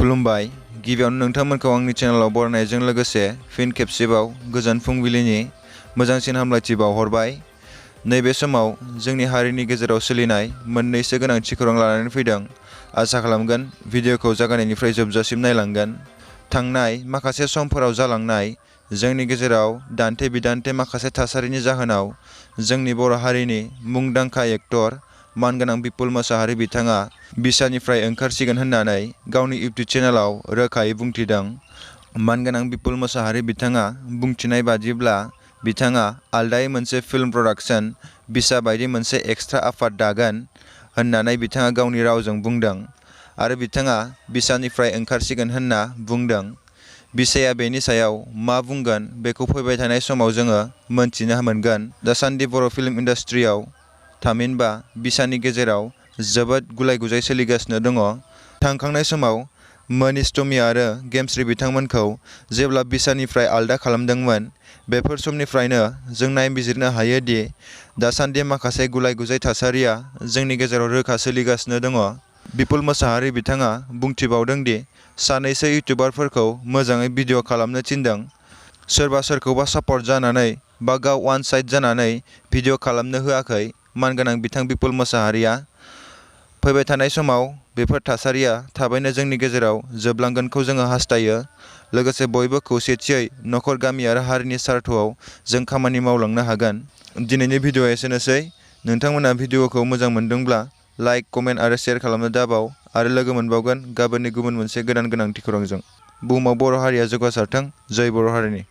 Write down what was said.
खुलुमबाय गिबियावनो नोंथांमोनखौ आंनि चेनेलाव बरायनायजों लोगोसे फिन खेबसेबाव गोजोन फुंबिलिनि मोजांसिन हामलायथि बावहरबाय। नैबे समाव जोंनि हारिनि गेजेराव सोलिनाय मोननैसो गोनांथि खौरां लानानै फैदों। आसा खालामगोन भिडिअखौ जागायनायनिफ्राय जोबजासिम नायलांगोन। थांनाय माखासे समफोराव जालांनाय जोंनि गेजेराव दान्थे बिदान्थे माखासे थासारिनि जाहोनाव जोंनि बर' हारिनि मुंदांखा एक्टर मानगोनां बिपुलमुचahary बिथाङा बिसानिफ्राय ओंखारसिगोन होननानै गावनि इउटिउब चेनेलाव रोखायै बुंथिदों। मानगोनां बिपुलमुचahary बिथाङा बुंथिनाय बादिब्ला बिथाङा आलदायै मोनसे फिल्म प्रडाक्शन बिसा बायदि मोनसे एक्सट्रा आफाद दागोन होननानै बिथाङा गावनि रावजों बुंदों आरो बिथाङा बिसानिफ्राय ओंखारसिगोन होनना बुंदों। बिसाया बेनि सायाव मा बुंगोन बेखौ फैबाय थानाय समाव जोङो मोनथिनो मोनगोन। दासान्दि बर' फिल्म इन्डास्ट्रियाव थामहिनबा बिसानि गेजेराव जोबोद गुलाय गुजाय सोलिगासिनो दङ। थांखांनाय समाव मनीष टमी आरो गेमस्रि बिथांमोनखौ जेब्ला बिसानिफ्राय आलदा खालामदोंमोन बेफोर समनिफ्रायनो जों नायबिजिरनो हायो दि दासान्दि माखासे गुलाय गुजाय थासारिया जोंनि गेजेराव रोखा सोलिगासिनो दङ। बिपुलमुचahary बिथाङा बुंथिबावदों दि सानैसो इउटिउबारफोरखौ मोजाङै भिडिअ खालामनो थिनदों। सोरबा सोरखौबा सापर्ट जानानै बा गाव वान साइड जानानै भिडिअ खालामनो होआखै मानगोनां बिथां बिपुलमुचाहारीआ। फैबाय थानाय समाव बेफोर थासारिया थाबैनो जोंनि गेजेराव जोबलांगोनखौ जोङो हास्थायो। लोगोसे बयबो खौसेथियै नखर गामि आरो हारिनि स्वार्थआव जों खामानि मावलांनो हागोन। दिनैनि भिडिअआ एसेनोसै। नोंथांमोना भिडिअखौ मोजां मोनदोंब्ला लाइक कमेन्ट आरो शेयार खालामनो दाबाव आरो लोगो मोनबावगोन गाबोननि गुबुन मोनसे गोदान गोनांथि खौरांजों। बुहुमाव बर' हारिया जौगासारथों। जय बर' हारिनि।